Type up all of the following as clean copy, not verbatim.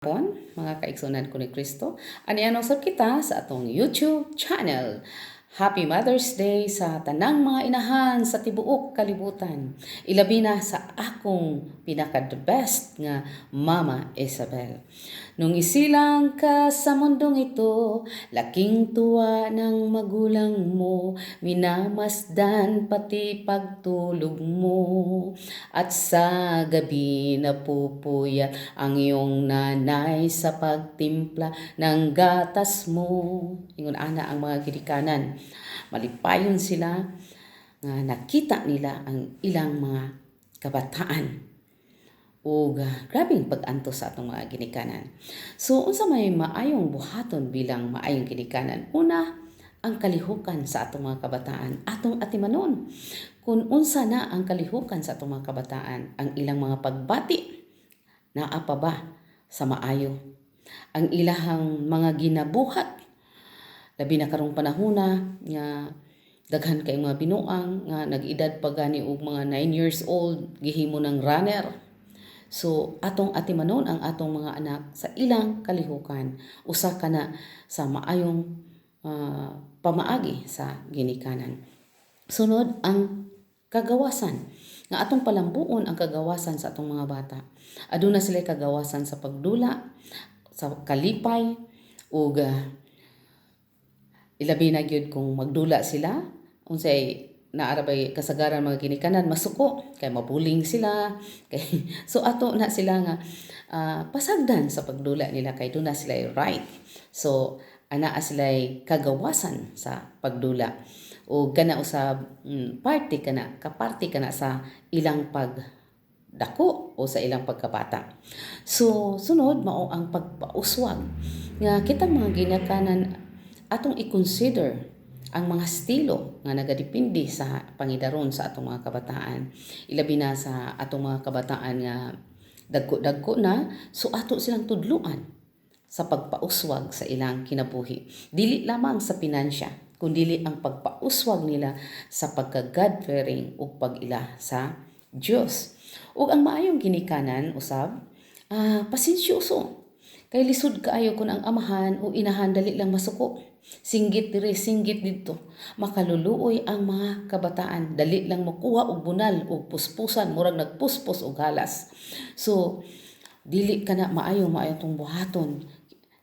Hapon, mga kaigsuonan ko ni Kristo. Ania usab kita sa atong YouTube channel. Happy Mother's Day sa tanang mga inahan sa tibuok kalibutan. Ilabi na sa akong pinaka the best nga Mama Isabel. Nung isilang ka sa mundong ito, laking tuwa ng magulang mo, minamasdan pati pagtulog mo. At sa gabi napupuyat ang iyong nanay sa pagtimpla ng gatas mo. Ingon ana ang mga ginikanan. Malipayon sila nga nakita nila ang ilang mga kabataan ug grabeng pag-antos sa atong mga ginikanan. So unsa may maayong buhaton bilang maayong ginikanan? Una, ang kalihukan sa atong mga kabataan, atong atimanon. Kung unsa na ang kalihukan sa atong mga kabataan, ang ilang mga pagbati, naa pa ba sa maayo? Ang ilahang mga ginabuhat, labi na karong panahona nga daghan kay mga binuang nga nag-edad pa gani og mga 9 years old gihimo ng runner. So atong atimanon ang atong mga anak sa ilang kalihukan. Usa ka na sa maayong pamaagi sa ginikanan. Sunod, ang kagawasan. Nga atong palambuon ang kagawasan sa atong mga bata. Aduna sila kagawasan sa pagdula, sa kalipay, ug ilabi na gyud kung magdula sila, unsay naa ra bay kasagaran mga ginikanan masuko kay mabuling sila kay, so ato na sila nga pasagdan sa pagdula nila kay duna sila right. So anaa sila kagawasan sa pagdula o kana usab parte kana, kaparte kana sa ilang pag dako o sa ilang pagkabata. So sunod mao ang pagpauswag nga kitang mga ginikanan atong i-consider ang mga estilo nga nagadepende sa pangidaron sa atong mga kabataan. Ilabi na sa atong mga kabataan nga dagko-dagko na, so ato silang tudluan sa pagpauswag sa ilang kinabuhi. Dili lamang sa pinansya, kundili ang pagpauswag nila sa pagka-God-fearing ug pag-ila sa Dios. Ug ang maayong ginikanan usab, pasensyoso. Kay lisod kaayo kung ang amahan o inahan dali lang masuko. Singgit diri, singgit didto. Makaluluoy ang mga kabataan, dali lang mokuha og bunal og puspusan, murag nagpuspos og halas. So dili kana maayo maayo tong buhaton.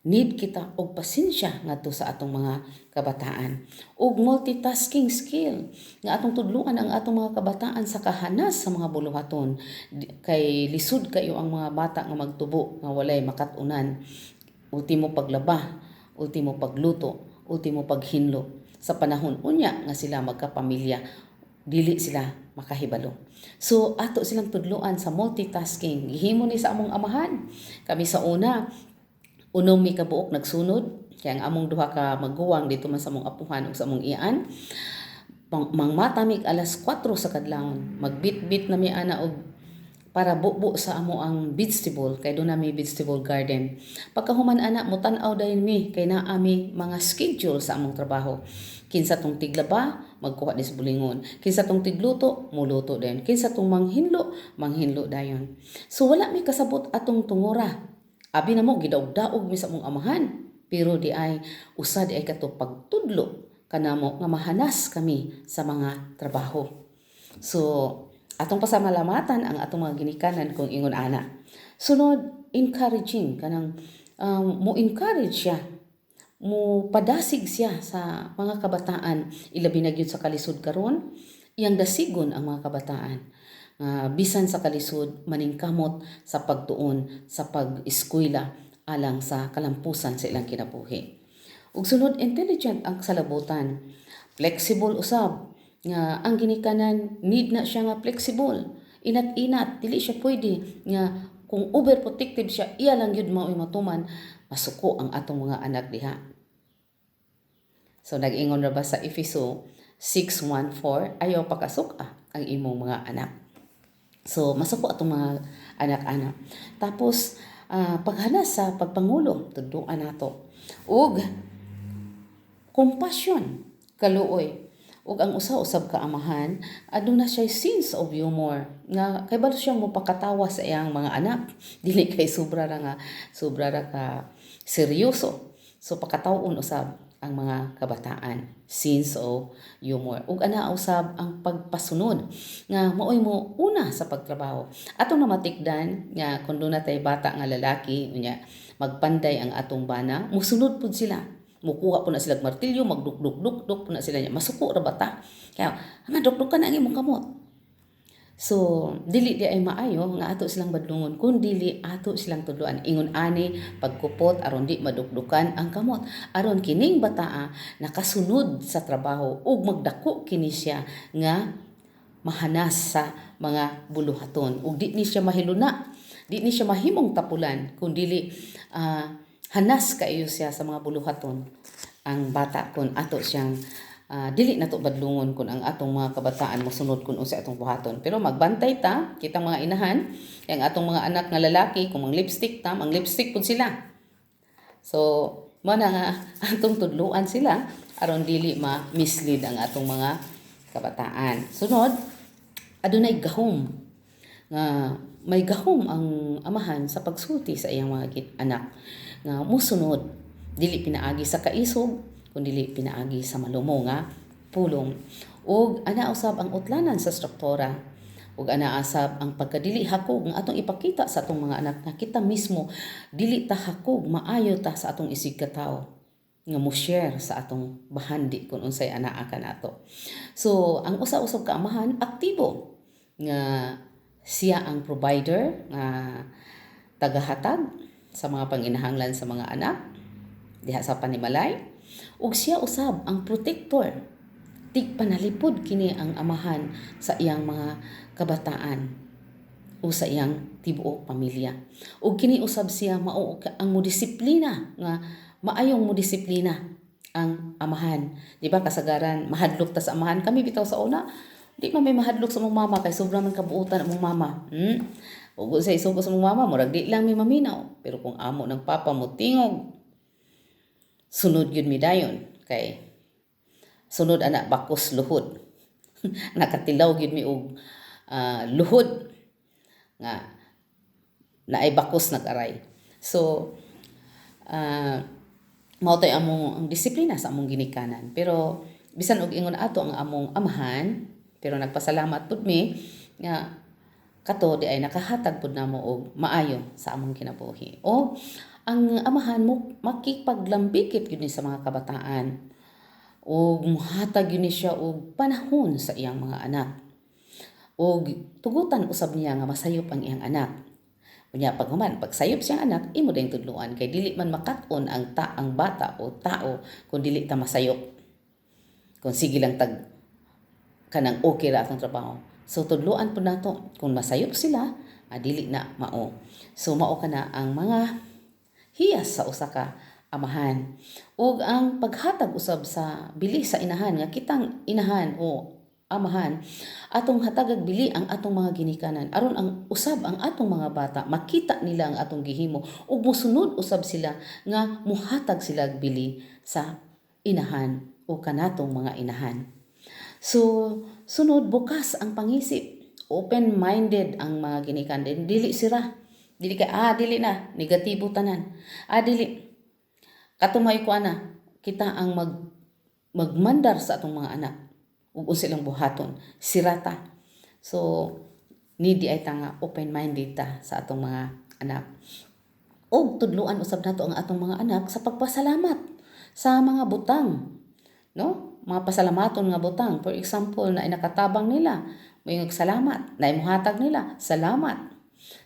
Need kita og pasensya ngadto sa atong mga kabataan. Ug multitasking skill nga atong tudluan ang atong mga kabataan sa kahanas sa mga buluhaton. Kay lisod kayo ang mga bata nga magtubo nga walay makat-unan. Ultimo paglaba, ultimo pagluto, ultimo paghinlo. Sa panahon unya nga sila magkapamilya, dili sila makahibalo. So ato silang tudluan sa multitasking. Gihimo ni sa among amahan. Kami sa una, unom mi kabuok nagsunod kay ang among duha ka maguwang dito man sa among apuhan ug sa among iyaan. Mangmata mig alas 4 sa kadlawon. Magbitbit na mi ana og para bubo sa amo ang vegetable kay duna mi vegetable garden. Pagkahuman ana, mutan-aw dayon mi kay naa mi mga schedule sa among trabaho. Kinsa tong tiglaba, magkuha dis bulingon. Kinsa tong tigluto, muluto din. Kinsa tong manghinlo, manghinlo dayon. So wala mi kasabot atong tungora. Abi namo gidaog-daog mi sa among amahan. Pero di ay usa di ay kato pagtudlo kanamo nga mahanas kami sa mga trabaho. So atong pasamalamatan ang atong mga ginikanan kung ingon ana. Sunod, encouraging kanang mo encourage siya, mo padasig siya sa mga kabataan, ilabi na gyud sa kalisod karon, iyang dasigon ang mga kabataan. Bisan sa kalisod maningkamot sa pagtuon sa pag-eskwela alang sa kalampusan sa ilang kinabuhi. Ug sunod, intelligent ang salabutan. Flexible usab nga ang ginikanan need na siya nga flexible. Inat-inat, dili siya pwede nga kung overprotective siya, iya lang gyud mao'y matuman, masuko ang atong mga anak diha. So nag-ingon ra ba sa Efeso 6:14, ayaw pakasuka ang imong mga anak. So masuko atong mga anak-anak. Tapos paghanas sa pagpangulo, tudluan nato. Ug compassion, kaluoy. Ug ang usa usab ka amahan, aduna siya sense of humor nga kay balo siyang mopakatawa sa iyang mga anak. Dili kay sobra ra nga sobra ra ka seryoso. So pakatawon usab ang mga kabataan, sense of humor. Ug ana usab ang pagpasunod nga maoy mo una sa pagtrabaho. Atong namatikdan nga kung duna tay bata nga lalaki, unya magpanday ang atong bana, musunod pud sila. Mukuha po na sila martilyo, magduk-duk-duk-duk po na sila niya. Masuko ra bata. Kaya, nga duk-duk ka na ang imong kamot. So, dili di ay maayo nga ato silang badlungon kun dili ato silang tudloan. Ingon ani pagkupot aron di madukdukan ang kamot. Aron kining bataa nakasunod sa trabaho ug magdako kini siya nga mahanas sa mga buluhaton ug di ni siya mahiluna, di ni siya mahimong tapulan kung dili hanas kaayo siya sa mga buluhaton ang bata kun ato siyang dili nato badlungon kun ang atong mga kabataan mosunod kun unsa atong buhaton. Pero magbantay ta kitang mga inahan kay ang atong mga anak nga lalaki, kung mang lipstick ta, mang lipstick pud sila. So mo na nga atong tudluan sila aron dili ma-mislead ang atong mga kabataan. Sunod, adunay gahom, nga may gahom ang amahan sa pagsulti sa iyang mga anak nga musunod, dili pinaagi sa kaisog kun dili pinaagi sa malumo nga pulong. Ug ana usab ang utlanan sa struktura, ug ana usab ang pagkadili hakog nga atong ipakita sa atong mga anak, nga kita mismo dili ta hakog, maayo ta sa atong isig katawo nga mo share sa atong bahandi kung unsay anaa kanato. So ang usa-usab ka amahan, aktibo nga siya ang provider nga tagahatag sa mga panginahanglan sa mga anak diha sa panimalay, ug siya usab ang protector. Tigpanalipod kini ang amahan sa iyang mga kabataan o sa iyang tibuok pamilya. Ug kini usab siya mao ang modisiplina, nga maayong modisiplina ang amahan. Di ba kasagaran mahadlok ta sa amahan? Kami bitaw sa una, di man may mahadlok sa among mama kay sobra man kabuotan among mama. Ug sa isugo sa among mama, murag di lang mi maminaw. Pero kung amo ng papa mo tingog, sunod gyud mi dayon kay sunod ana bakos luhod. Nakatilaw gyud mi og luhod nga naay bakos nag-aray. So mao tay among ang disiplina sa among ginikanan. Pero bisan og ingon ato ang among amahan, pero nagpasalamat pud mi nga kato di ay nakahatag pud namo og maayo sa among kinabuhi. O ang amahan mo makipaglambikit gyud ni sa mga kabataan ug muhatag gyud ni siya og panahon sa iyang mga anak. Ug tugutan usab niya nga masayop ang iyang anak. Unya pag human, pagsayop siyang anak, imo dayong tudloan kay dili man makat-on ang bata o tao kung dili ta masayop. Kung sige lang tag kanang okay ra atong trabaho. So tudloan pud nato kung masayop sila, dili na mao. So mao kana ang mga hiyas sa usa ka amahan. Ug ang paghatag usab sa bili sa inahan, nga kitang inahan o amahan atong hatagag bili ang atong mga ginikanan aron ang usab ang atong mga bata makita nila ang atong gihimo ug mosunod usab sila nga muhatag sila bili sa inahan o kanatong mga inahan. So sunod, bukas ang pangisip. Open-minded ang mga ginikanan. Dili sira. Dili ka dili na negatibo tanan. Dili katumay ko ana. Kita ang magmandar sa atong mga anak ug unsa ilang buhaton, sirata. So ni di ay ta nga open-minded ta sa atong mga anak. Og tudluan usab nato ang atong mga anak sa pagpasalamat sa mga butang, no? Mga pasalamaton nga butang. For example, na nakatabang nila, may salamat, na imuhatag nila, salamat.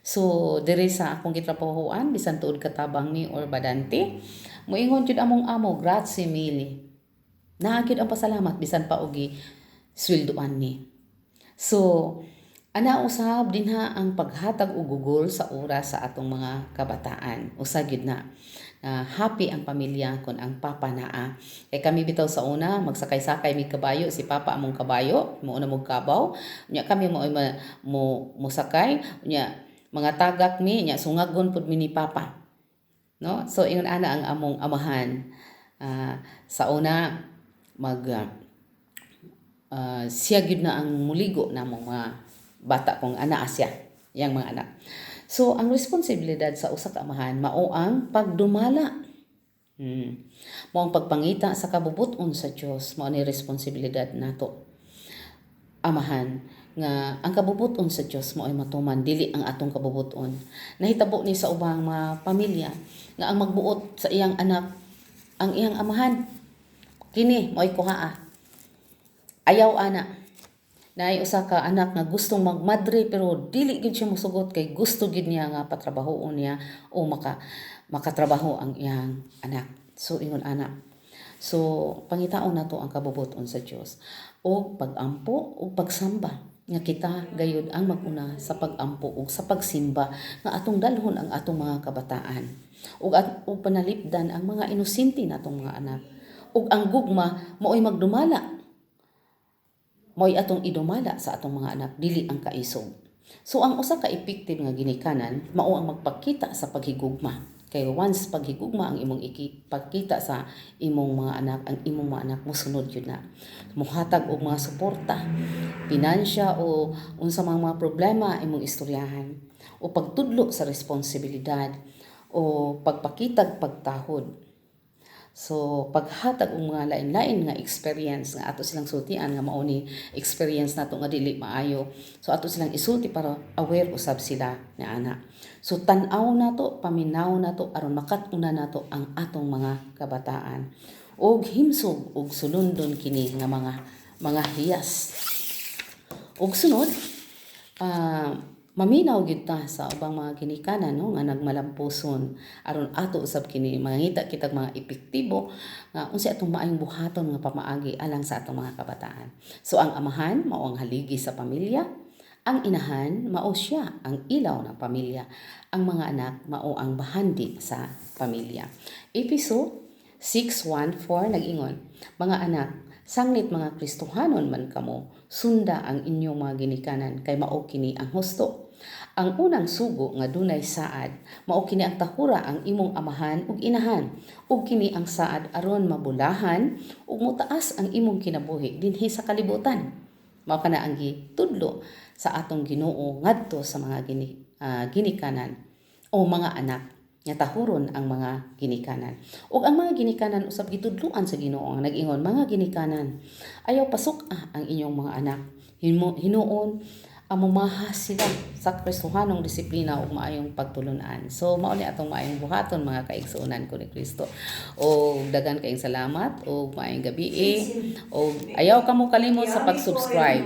So diri sa akong gitrabahoan, bisan tuod katabang ni or badante, moingon jud among amo, "Grazie mille." Naa gyud ang pasalamat bisan pa og sweldoan ni. So ana usab dinha ang paghatag og gugol sa oras sa atong mga kabataan. Usa gyud na happy ang pamilya kung ang papa naa. Kay kami bitaw sa una, magsakay-sakay mi kabayo, si papa among kabayo, mo una mo kabaw. Unya kami mo mo mosakay, unya mga tagak mi, nya sungagon pud mi ni papa. No? So ingon ana ang among amahan. Sa una mag Siya gyud na ang muligo namong mga bata kung anaa siya, yang mga anak. So ang responsibilidad sa usa ka amahan mao ang pagdumala. Mao ang pagpangita sa kabubut-on sa Dios, mao ni responsibilidad nato. Amahan nga ang kabubut-on sa Dios mao ay matuman, dili ang atong kabubut-on. Nahitabo ni sa ubang mga pamilya nga ang magbuot sa iyang anak ang iyang amahan. Kini mo'y kuhaa. Ayaw ana. Naay usa ka anak nga gustong magmadre pero dili gid siya mosugot kay gusto gid niya nga patrabahoon niya o makatrabaho ang iyang anak. So ingon ana. So pangitaon nato ang kabubut-on sa Dios o pag-ampo o pagsamba nga kita gayud ang mag-una sa pag-ampo ug sa pagsimba nga atong dalhon ang atong mga kabataan ug at ug panalipdan ang mga inosente natong mga anak, ug ang gugma mao'y magdumala, mao'y atong idumala sa atong mga anak, dili ang kaisog. So ang usa ka effective nga ginikanan mao ang magpakita sa paghigugma. Kay once paghigugma ang imong ipakita sa imong mga anak, ang imong mga anak mosunod yun na. Muhatag og mga suporta, pinansya o unsa mga problema imong istoryahan, o pagtudlo sa responsibilidad o pagpakitag pagtahod. So paghatag og mga lain-lain nga experience nga ato silang sultian nga mao ni experience nato nga dili maayo. So ato silang isulti para aware usab sila na ana. So tan-aw nato, paminaw nato aron makat-unan nato ang atong mga kabataan. Og himsog og sulundon kini nga mga hiyas. Ug sunod, maminaw gyud ta sa ubang mga ginikanan, no, nga nagmalampuson aron ato usab kini mangita kitag mga epektibo nga unsay atong maayong buhaton nga pamaagi alang sa atong mga kabataan. So ang amahan mao ang haligi sa pamilya, ang inahan mao siya ang ilaw ng pamilya, ang mga anak mao ang bahandi sa pamilya. Episo 6:1-4 nag-ingon, "Mga anak, sanglit mga Kristohanon man kamo, sunda ang inyong mga ginikanan kay mao kini ang husto. Ang unang sugo nga dunay saad, mao kini ang tahura ang imong amahan ug inahan, ug kini ang saad aron mabulahan ug motaas ang imong kinabuhi dinhi sa kalibutan." Mao kana ang gitudlo sa atong Ginoo ngadto sa mga ginikanan o mga anak nga tahuron ang mga ginikanan. Ug ang mga ginikanan usab gitudloan sa Ginoo ang nag-ingon, "Mga ginikanan, ayaw pasuk-a ang inyong mga anak. Hinuon amumaha sila sa Kristohanong disiplina ug maayong pagtulunan." So mao ni atong maayong buhaton, mga kaigsuonan ko ni Kristo. Og daghan kayong salamat ug maayong gabi, ug ayaw kamo kalimot sa pag-subscribe.